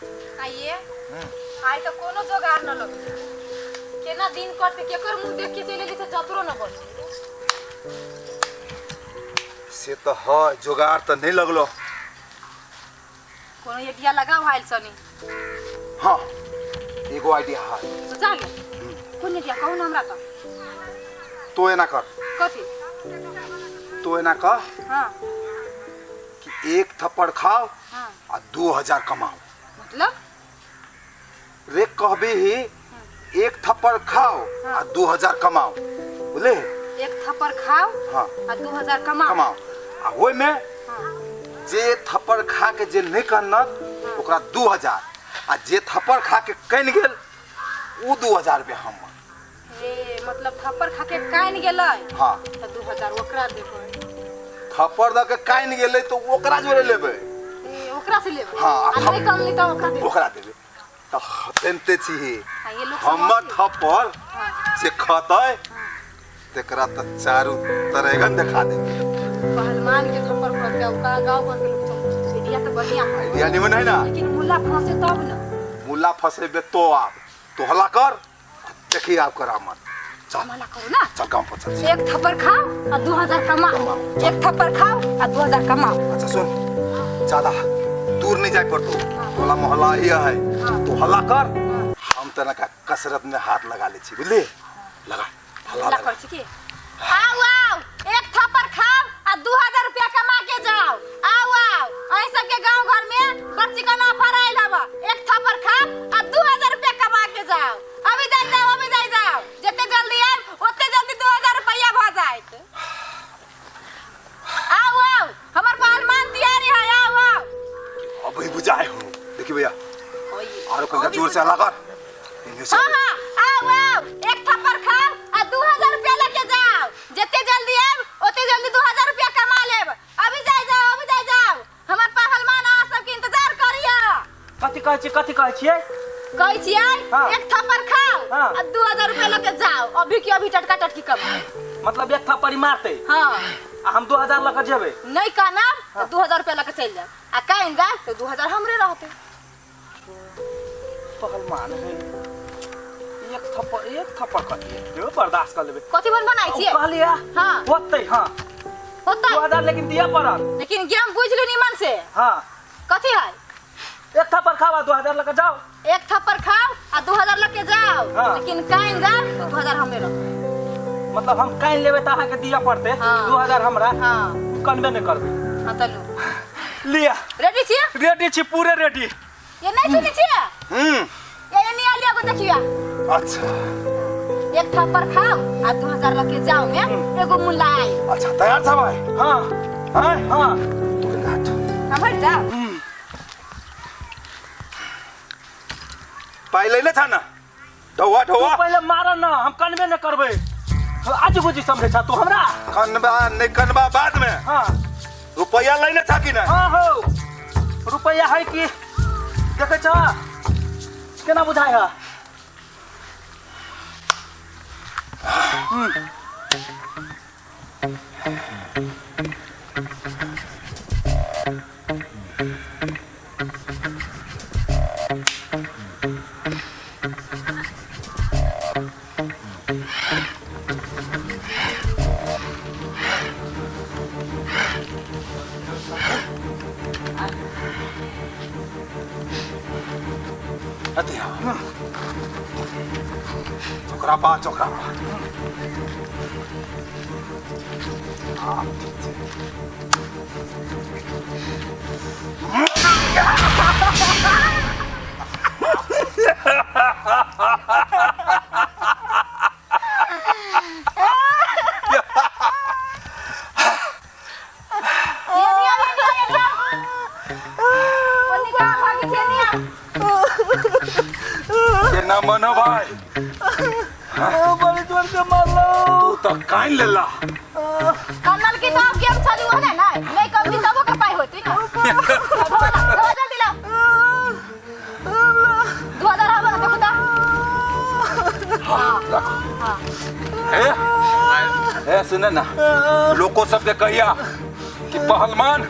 आइए आइ तऽ कोनो जोगाड़ न लगलै। केना दिन कटतै, केकर मुँह देख के चलि एली से जतरो न बचलै। से तऽ है, जोगाड़ तऽ नहि लगलो। कोनो आइडिया लगाओ आयल सनी। हाँ, एगो आइडिया है। सोचा गेल? कोन आइडिया कहू ना हमरा तऽ। तो एना कर। कथी? तो एना कह। हाँ। कि एक थप्पड़ खाओ आ 2000 कमाओ। मतलब? रे कहबी ही एक थप्पड़ खाओ आ 2000 कमाओ, बुझले? एक थप्पड़ खाओ आ 2000 कमाओ। कमाओ आ ओहि में जे थप्पड़ खा के जे नहीं कनत ओकरा 2000 आ जे थप्पड़ खा के कन गेल उ 2000 रुपया हम। ए मतलब थप्पड़ खा के कान गेलै? हाँ। तो 2000 ओकरा देबै। थप्पड़ द के कान गेलै तो ओकरा जोरे लेबै। ए ओकरा से लेबै। हाँ, आ नहीं कनली तो ओकरा देबै। ओकरा देबै। तो जनते छी हाँ, ये लोग हमर समझ- थप्पड़ जे खतै तेकरा तो चारू तरेगन देखा देबै। पहलवान के थप्पड़ पड़ते ओकरा गांव घर के लोग सब आइडिया तो बढ़िया है। आइडिया निमन है ना? लेकिन मुल्ला फंसे तब ना। मुल्ला फंसेबे तो आप तो हल्ला कर, देखी आप करा मत। चल मना करो ना। चल गांव पर चल। एक थप्पड़ खाओ और 2000 कमाओ। एक थप्पड़ खाओ और 2000 कमाओ। अच्छा सुन, ज्यादा दूर नहीं जाए पड़तो, टोला मोहल्ला ही है। तो हल्ला कर, हम तना का कसरत में हाथ लगा ले छी, बुझली? लगा हल्ला हल्ला लगा। कर छी की? आओ आओ, एक थप्पड़ खाओ और 2000 रुपया कमा के जाओ। आओ आओ, अहीं सबके गांव घर में बच्ची का ना ऑफर आयल हवा। एक थप्पड़ खाओ और 2000 रुपया कमा के जाओ। अभी जाई जाओ, अभी जाई जाओ, जते जल्दी आए ओते जल्दी 2000 रुपया भ जायत। आओ आओ, हमर पहलवान तैयारी है, आओ आओ। अभी बुझाए हो। देखी भैया, आरो कनिका जोर से हल्ला कर। इन्हें से- हाँ हाँ, आओ आओ, एक थप्पड़ खाओ और 2000 रुपया लेके जाओ। जते जल्दी आएब ओते जल्दी 2000 रुपया कमा लेब। अभी जाई जाओ, अभी जाई जाओ, हमर पहलवान अहाँ सबके इंतजार करिया। कथी कहै छी, कथी कहै छियै? कहै छियै एक थप्पड़ खाओ आ 2000 रुपया लके जाओ, अभी के अभी टटका टटकी कमाओ। मतलब एक थप्पड़ ही मारते? हाँ। आ हम 2000 लके जेबै? नहीं कानब तो 2000 रुपया लके चलि जाब, आ कान जाब तो 2000 हमरे रहते। पहलवान है, एक थप्पड़, एक थप्पड़ कथी है? यो बर्दाश्त कर लेबै। कथी बन बनाइ छियै? कहलियै। हाँ। होतै, हाँ। होतै। 2000 लेकिन दिअ पड़त। लेकिन गेम बुझि लू निमन से। हाँ। कथी है? एक थप्पड़ खाओ आ 2000 लके जाओ। एक थप्पड़ खाओ आ 2000 लके जाओ। हाँ। लेकिन कान जाओ तो 2000 हमरे रहतै। मतलब हम कान लेबै तऽ अहाँके दिअ पड़तै। हाँ। 2000 हमरा। हाँ। कनबे नहि करबै। हाँ तऽ लू। लिअ। रेडी छियै? रेडी छी, पूरे रेडी। ये नहीं सुनै छियै? ये ये नहीं आलिया को देखिया। अच्छा। एक थप्पड़ खाओ आ 2000 लके जाओ में एगो मुल्ला आई। अच्छा तैयार था भाई? हाँ। हाँ? हाँ। तो किन हाथ। हम हट जाओ। पाई ले ले था ना। ढौआ, ढौआ। तू पहले मार ना, हम कनबे न करबै। आज बुझी समझे छा तू हमरा? कनबा नहीं कनबा बाद में। हाँ। रुपया लेने था कि नहीं? हाँ हो। रुपया है कि देखे छा केना बुझाय है? अति हाँ। चोकरा पा, चोकरा पा। हाँ, ठीक है। केना मनो भाई? बड़ी जोर से मारलो। तू तो कान लेला। कन्नल की तो गेम चालू हो ना, नहीं कभी तबो के पाई होती ना। जल्दी लाओ। 2000 आबो ना देखो ता। हाँ, रखो। हाँ। ए, ए, सुन ना, लोगों सबके कहिया कि पहलवान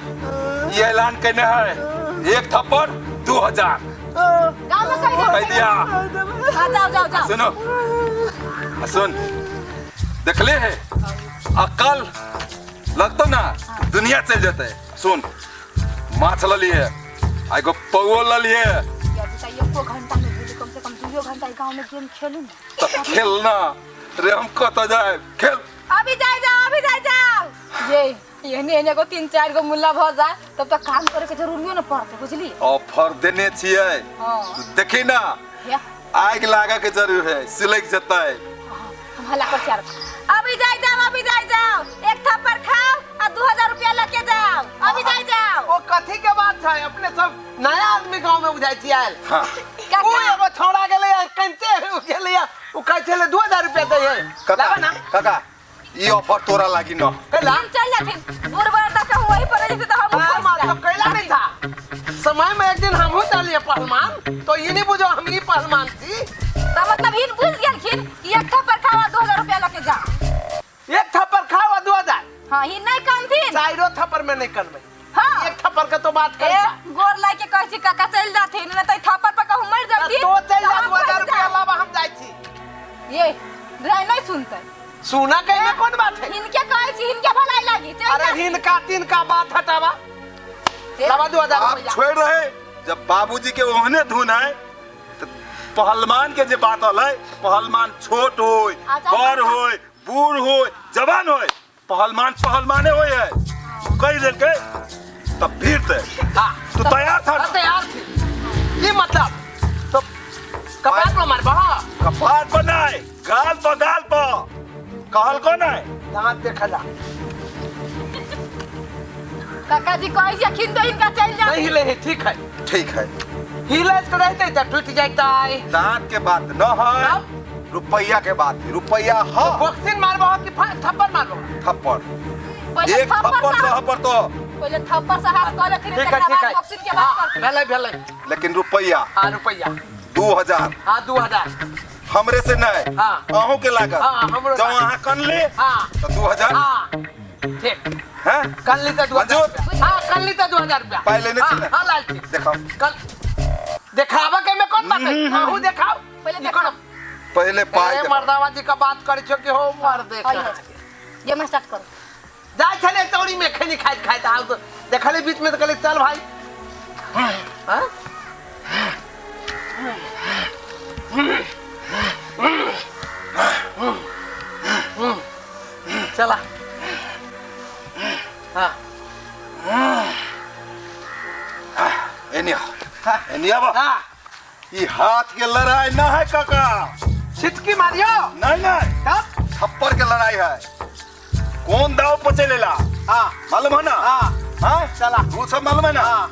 ये ऐलान करने है, एक थप्पड़ 2000। गांव में कहि कहि दिया। हां, जाओ जाओ जाओ। सुनो, आ सुन, देखले है अकल लगतो ना, दुनिया चल जेते। सुन, माछ ल लिए, आ एगो पौओ ल लिए। या बेटा, एको घंटा में भेल, कम से कम दुइयो घंटा गांव में गेम खेलू ना। त खेलना रे, हम कत जाए खेल। अभी जाए जाओ, अभी जाए जाओ। ये एहने एहने गो तीन चार गो मुल्ला भ जाए तब तक काम करे के जरूरियो न पड़ते, बुझली? ऑफर देने छियै। हाँ। देखी ना। या। आगि लागे के जरूर है, सिलक जेतै। हम हल्ला कर चार, अभी जाए जाओ, अभी जाए जाओ, एक थप्पड़ खाओ आ 2000 रुपया लेके जाओ, अभी जाए जाओ। ओ कथी के बात है? अपने सब नया आदमी गांव में बुझाई छी आयल। हाँ। काका। ओ एगो छौड़ा गेलै आ कनिते गेलै आ ओ कहै छलै 2000 रुपया दै है। काका। लाबा ना। काका, ई ऑफर तोरा लागी न। कैला? हम चल जाथिन, बुढ़ बड़ तक हम वही पर रह जेते तो हम हाँ, मतलब कैला नहीं था। समय में एक दिन हमहू चलिए पहलवान, तो ये नहीं बुझो हम ही पहलवान थी। तो मतलब इन बुझ गेलखिन कि एक थप्पड़ खाओ आ 2000 रुपया लेके जाओ। एक थप्पड़ खाओ आ 2000। हाँ, ई नहीं कमथिन। चारो थप्पड़ में नहीं करबै। हाँ। एक थप्पड़ के तो बात ए, कर। गोर लाग के कहै छी काका, चलि जाथिन, नहि तऽ थप्पड़ पर कहूँ मरि जाथिन। तो चलि जा, तऽ हम 2000 फँसि रुपया जायब। लाबा, हम जाइ छी। ये राय नहीं सुनते। सुना के में कौन बात है? हिनके कहै छी, हिनके भलाई लागी, चलि अरे जाथिन। हिनका तिनका बात हटावा, लाबा 2000 आप रुपया। छोड़ रहे, जब बाबूजी के ओहने धुन है तो पहलवान के जे बात अलै, पहलवान छोट होय, अच्छा, बड़ अच्छा। होय, बूढ़ होय, जवान होय, पहलवान पहलवाने होय है। कहि देलकै तब भीड़ते। हाँ। तू तैयार था ना? हाँ, तैयार थी। ये मतलब तो कपार पर मारबा? कपार पर नहीं, गाल पर, गाल पर कहल को नहीं। दांत देखा जा। काका जी कहै छी अखिन तो हिनका चलि जाथिन। नहीं हिले है, ठीक है। ठीक है। हिले तो रहते तो टूट जाता है। दांत के बात न है, रुपया के बात है, रुपया है। बॉक्सिंग मारबा कि थप्पड़ मारबा? थप्पड़। पहिले एक थप्पड़ सह पर तो पहिले थप्पड़ से हाथ कऽ लेथिन, ठीक है, तकरा ठीक बाद है। बॉक्सिंग के बात हाँ, करथिन। भेलै भेलै। लेकिन रुपया। हाँ, रुपया। 2000। हाँ, 2000। हमरे से नहीं। हाँ। अहूँ के लागत। हाँ, हमरो जब लागत। अहाँ कन ले, हाँ। तो 2000। हाँ, ठीक। हैं? कल ली तो 2000 मंजूर? रुपया। हाँ, कल ली तो 2000 रुपया। पाई लेने हाँ, छी ना? हाँ, लाल छी। देखाओ। कल देखावा के में कौन बात है? अहूँ देखाओ। पहिले ई देखाओ। कौन? पहले पाई ए, देखाओ। मर्दावा जी का बात करै छो कि हो मर्दे हाँ, का। ये मैं स्टार्ट करू। जाइ छलै तौरी में खैनी खाइत खाइत, आब तो देखली बीच में तो कहली चल भाई। हाँ? चला। हाँ। एने आ। एने आबा। हाँ। ई हाथ के लड़ाई ना है काका। छिटकी मारियो। नहीं नहीं। तब? थप्पड़ के लड़ाई है। कौन दाव पर चलेला? हाँ। मालूम है ना? हाँ। हाँ? चला। वो सब मालूम है ना? हाँ।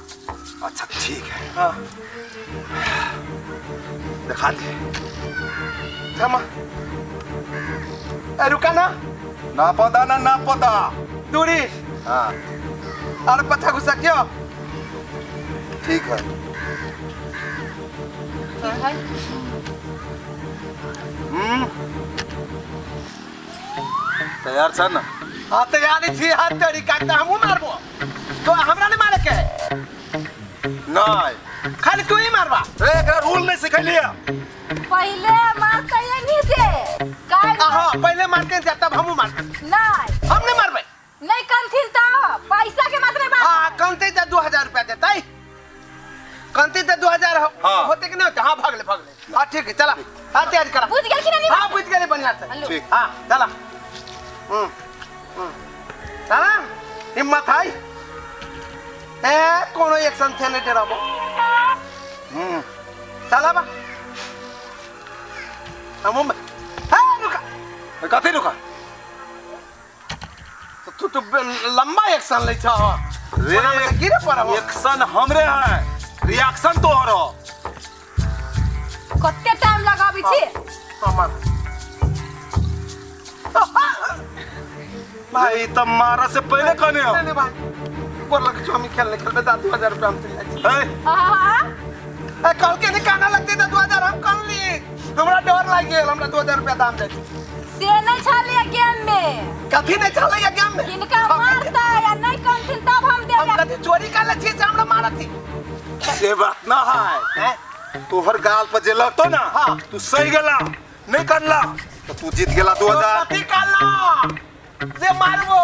अच्छा ठीक है। हाँ। दिखा दे। थमा। ए, रुका ना। ना पता ना, ना पता। दूरी। हाँ। अरे पता घुसा क्यों? ठीक है। ठीक है। तैयार छ ना? हाँ, तैयार छी। हाथ तोरी काटता हमहूँ मारबो। तो हमरा नहीं मारे के है? नहीं। खाली तू ही मारबा। रे, एकरा रूल नहीं सिखैलिया। पहिले मारते नहीं से। काहे? हाँ, पहले मारते हैं तब हमहूँ मारते। नहीं। हम नहीं मारबे। नहीं कंथिन तो पैसा के मात्र बात। हाँ, कंते तो 2000 रुपया देता है। कंते तो 2000 हाँ। होते कि नहीं होते? हाँ, भाग ले, भाग ले। हाँ, ठीक है, चला। हाँ, तैयारी करा। बुझ गेल कि नहीं? हाँ, बुझ गेली बढ़िया से। हेलो। ठीक। हाँ, चला। चला, हिम्मत है। ए, कोनो एक्शन से नहीं डराबो। चला बा। हम हाँ, रुका। कथी रुका? तो तू तो लंबा एक्शन लै छह। रे, ओना में गिरे पड़ब। एक्शन हमरे है, रिएक्शन तोहर हो। कते टाइम लगाबी छी? हमर। भाई, ई त मारा से पहले कने हो। नहीं, नहीं भाई। बोल लग छो, हम खेल नहीं खेलबे, 2000 रुपया हम चलि जाइ छी। ए, हाँ। ए, कहलकै नहीं काना लगतै तऽ 2000 हम कन ली। हमरा डर लागि गेल, हमरा 2000 रुपया दाम दै। से नहीं छलिए गेम में। कथी नहीं छलैया गेम में? हिनका मारता या नहीं कंथिन तब हम हम देबै। कथी चोरी कर ले छी से हमरा मारती? से बात ना है। हैं? तोहर गाल पर जे लगतो ना हाँ। तू सही गेला नहीं करला तो तू जीत गेला 2000। कथी कहला जे मारबो?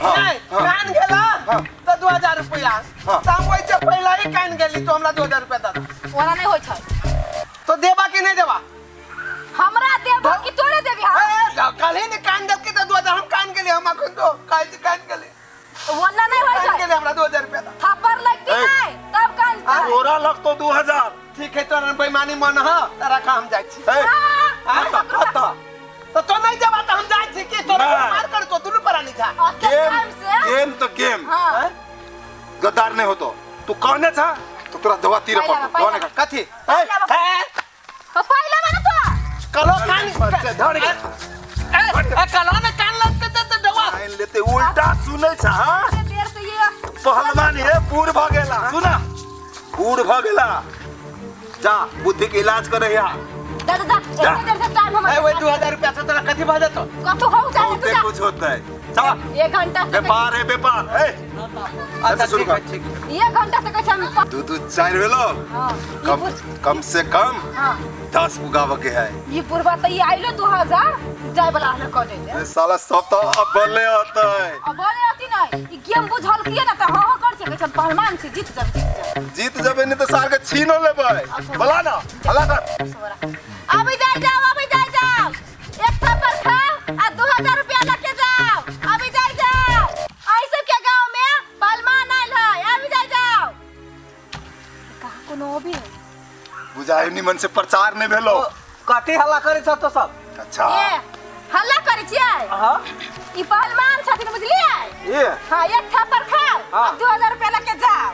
हाँ, नहीं हाँ। कान गेला हाँ। तो 2000 रुपया। हाँ। तो हम वैसे पहला ही कान गेली तो हमरा 2000 रुपया दे। ओना नहीं होय छै। तो देबा कि नहीं देबा? हमरा देबो कि तोरे देबी? हम ए, कल ही ने कान देल के तो 2000 हम कान गेली, हम अखन तो काहे से कान गेली? ओना नहीं होय कान छै। गेली, हमरा 2000 रुपया दे। थप्पड़ लगती ए। नहीं तब कान। तोरा लगतो 2000। ठीक है, तोरा बेईमानी मन ह त रखा, हम जाइ छी। ए, हाँ? खाता खाता। तो तो नहीं देबा त हम जाइ छी कि तोरा नहीं। मार कर तो दुनू प्राणी छा। ओते गेम टाइम से गेम तो गेम। हां। गद्दार नहीं होतो तू कहने था तो तोरा दवा तीर पहिला पड़तो। पहिला। दवा निकाल। कथी? पहिला बा- ए, तो पहिला बना तो कलो कान बच्चे, धर के। ए, ए, कलो ने कान लगते त दवा लाइन लेते उल्टा सुनै छा। हाँ? अरे देर से ये पहलवान हे बूढ़ भ गेला, सुना बूढ़ भ गेला, जा बुद्धि के इलाज करे या जा जा जा, जा। एते देर से टाइम ए, हमर ओए 2000 रुपया से तोरा कथी भ जेतो? कथु हो जाए तू बहुते जा। कुछ होता है, जा। एक घंटा से व्यापार है व्यापार ए अच्छा शुरू ठीक है कर। ठीक है। एक घंटा से कहै हम। दू दू चार भेलो। हां ई कम कम से कम हां 10 पुगावे के है। ई बुढ़वा त ई आइलो 2000 जाय वाला हले कह देले। ए साला सब तो अब बोले होता है। अब बोले अति नहीं, ई गेम बुझल किए ना त हां हां कर छै, कहै छै हम पहलवान छी, जीत जाब जीत जाब। जीत जबे नहीं तो सार के छीनो लेबै। बोला ना हला कर। अभी जाय जाओ, अभी जाय जाओ, एक थप्पड़ खाओ आ 2000 रुपया लेके जाओ। अभी जाय जाओ, आई सब के गांव में पहलवान आयल है, अभी जाय जाओ। कहाँ कोनो अभी है? बुझाइ निमन से प्रचार नहीं भेलो। कथी हल्ला करै छ तो सब? अच्छा ए हल्ला करै छियै? हां ई पहलवान छथिन बुझलियै? ए हाँ एक थप्पड़ खाओ हाँ। आ 2000 रुपया लेके जाओ।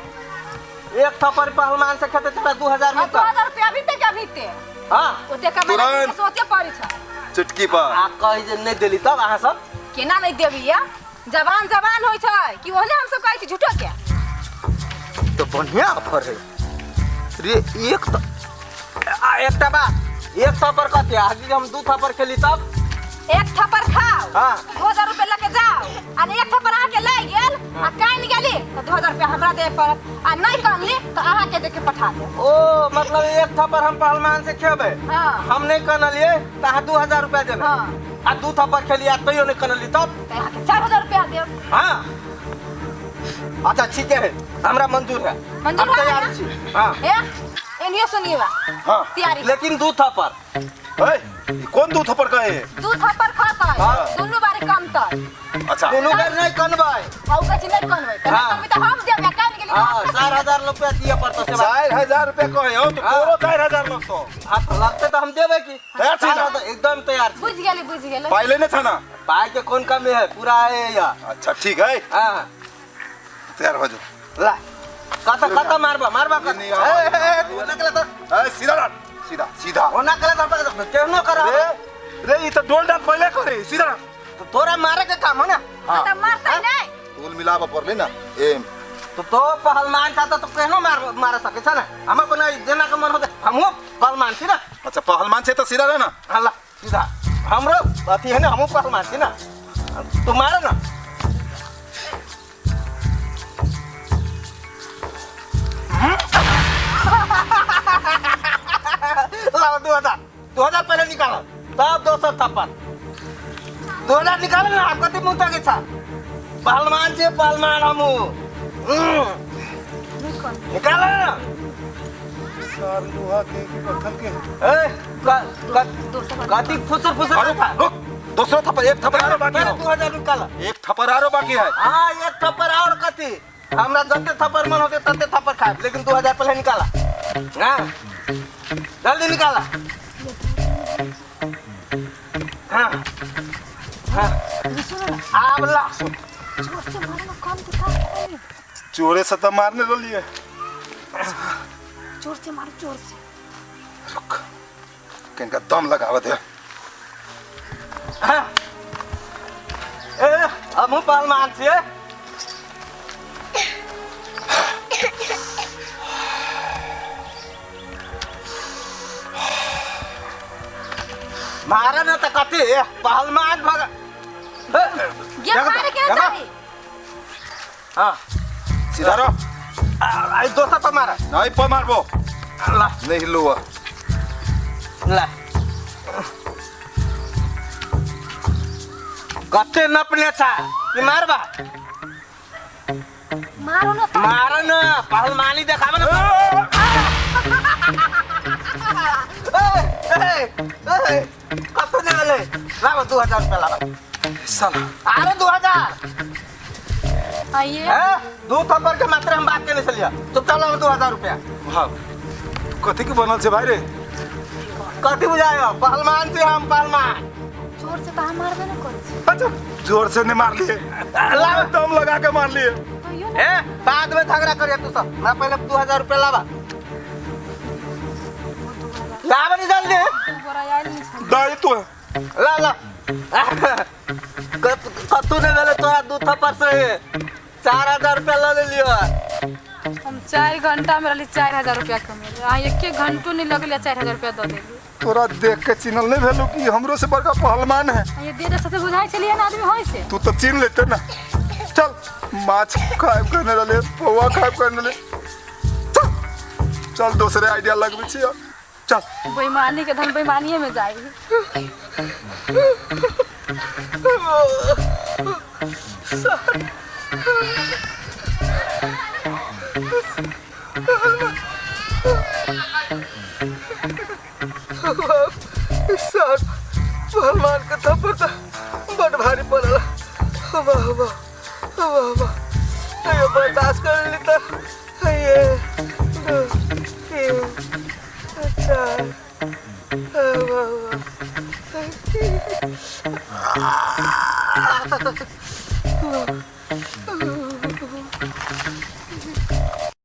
एक थप्पड़ पहलवान से खेते तोरा 2000 आ मिलता। 2000 रुपया अभी तक अभी ते हां ओते कमाई तुरंत। सोचे पड़ी छै। चुटकी पर आ कहि जे नहीं देली तब अहाँ सब केना नहीं देबी या? जवान जवान होइ छै कि ओहने हम सब कहै छी झूठो के। तो बढ़िया ऑफर है रे। एक तो आ एकटा बात, एक थप्पड़ कथी आ हम दू थप्पड़ खेली तब? एक थप्पड़ खाओ हाँ। 2000 रुपया लेके जाओ आ नहीं एक थप्पड़ अहाँ के लागि गेल आ कान गेली तो 2000 रुपया हमरा देबे पड़त आ नहीं कानली तो अहाँ के देके पठा देब। ओ मतलब एक थप्पड़ हम पहलवान से खेबै। हाँ। हम नहीं कनलिए तो अहाँ 2000 रुपया देबै। हाँ। आ दू थप्पड़ खेलिए आ तैयो नहीं कनली तब? तो अहाँ के 4000 रुपया देब। हाँ अच्छा ठीक है, हमरा मंजूर है। मंजूर हम है तैयार ना? छी। हाँ ए एनियो सुनिए बा। हाँ तैयारी। लेकिन दू थप्पड़। ए कौन दू थप्पड़ कहे? दू थप्पड़ खातै हाँ। दुनू बारी कमतै। अच्छा दुनू बेर नहीं कनबै। आ उ कहै छै नहीं कनबै त नहीं हाँ। कनबै त हम देब आ कान गेली त हाँ हम 4000 रुपया दिए पड़तो से बात। 4000 रुपया कहे हो तो हाँ। तोरो 4000 लगतो। हाँ तो लगते तो हम देबै की। तैयार छी ना? 4000 एकदम तैयार छी। बुझ गेली बुझ गेली। पाइ लेने छ ना? पाइ के कोन कमी है, पूरा है या। अच्छा ठीक है। हाँ तैयार हो जाओ। ला कत कत मारबा मारबा कत। नहीं, ए, ए, ए, तू ना कला तो ए सीधा डाल, सीधा सीधा। ओना कला तो केहनो करा। रे रे ई तो डोल डाल पहले करे सीधा डाल। तो तोरा मारे के काम है ना। हाँ त मारतै नहीं। तोल मिलाबा पड़ले ना एम। तो पहलवान था तो केहनो मार मार सके छ ना। हम अपना जेना के मन होते हमहु पहलवान छी ना। अच्छा पहलवान छे तो सीधा रह ना। हाँ ला सीधा हमरो अथी है ना, हमहु पहलवान छी ना, तू मार ना। लाओ 2000 2000 पहले निकालो तब दोसर थप्पड़। 2000 निकालो ना, आप कति मुंह ताके छा। पहलवान छे पहलवान हमहु। निकालो ना। सार लोहा के कि पत्थर के? ए कति फुसुर फुसुर अरे था। रुक, दूसरा थप्पड़ एक थप्पड़ आरो बाकी पहले है। 2000 निकालो। एक थप्पड़ आरो बाकी है। हाँ एक थप्पड़ और कथी, हमरा जते थप्पड़ मन होते तते थप्पड़ खाए, लेकिन 2000 पहले निकाला। हाँ जल्दी निकाला। हाँ हाँ आब ला। जोर से मारो ना कम के का कम। चोरे से तो मारने रलिए। जोर से मारो जोर से। रुक किनका दम लगावत है। हाँ ए हमहु पहलवान छियै। मारे न त कथी पहलवान भग ये मारे के चाही। हाँ सीधा रहो। आई दोसर पर मारा। नहीं पर मारबो। ला। नहीं लुआ। ला, कते नपने छा कि मारबा? मारो ना तो। मार न, पहलवानी देखाब न। ए, ए, ए, कते ने गेलै? लाब, 2000 रुपया लाब। साला। अरे 2000। आइए। हैं? दू थप्पड़ के मात्र हम बात केने छलियै, चुपचाप लाब 2000 रुपया। भाव कथी के बनल छै भाई रे? कथी बुझायो? पहलवान छी हम, पहलवान। जोर से तो हम मारबे ना करै छी। अच्छा, जोर से नहीं मार लिए। लाब। दम लगा के मार लिए। तो ना। ए, बाद में झगड़ा करिए तू सब, हमरा पहले 2000 रुपया लाबा, लाबा नहीं जल्दी। दू बोरा आयल नहीं छलै। दाई तू है। ला ला, कतू नहीं भेलै तोरा दू थप्पड़ से, 4000 रुपया लऽ लेलियो। हम 4 घंटा में रहली, 4000 रुपया कमेली। अहाँ एक घंटो नहीं लगले, 4000 रुपया दऽ देली। तोरा देख के चिन्हल नहीं भेलू कि हमरो से बड़का पहलवान है? ये दे दे से बुझाइ छलियै ना आदमी होइ से। तू तो चिन्ह लेते ना। चल, माछ खायब करने रहले, पौआ खायब करने रहले। चल चल, दोसरे आइडिया लगबै छियै, चल। बेईमानी के धन बेईमानिए में जाइ। सर, पहलवान के थप्पड़ तो बड़ भारी पड़ल। वाह वाह वाह वाह, तैयो बर्दाश्त कर ली तो ये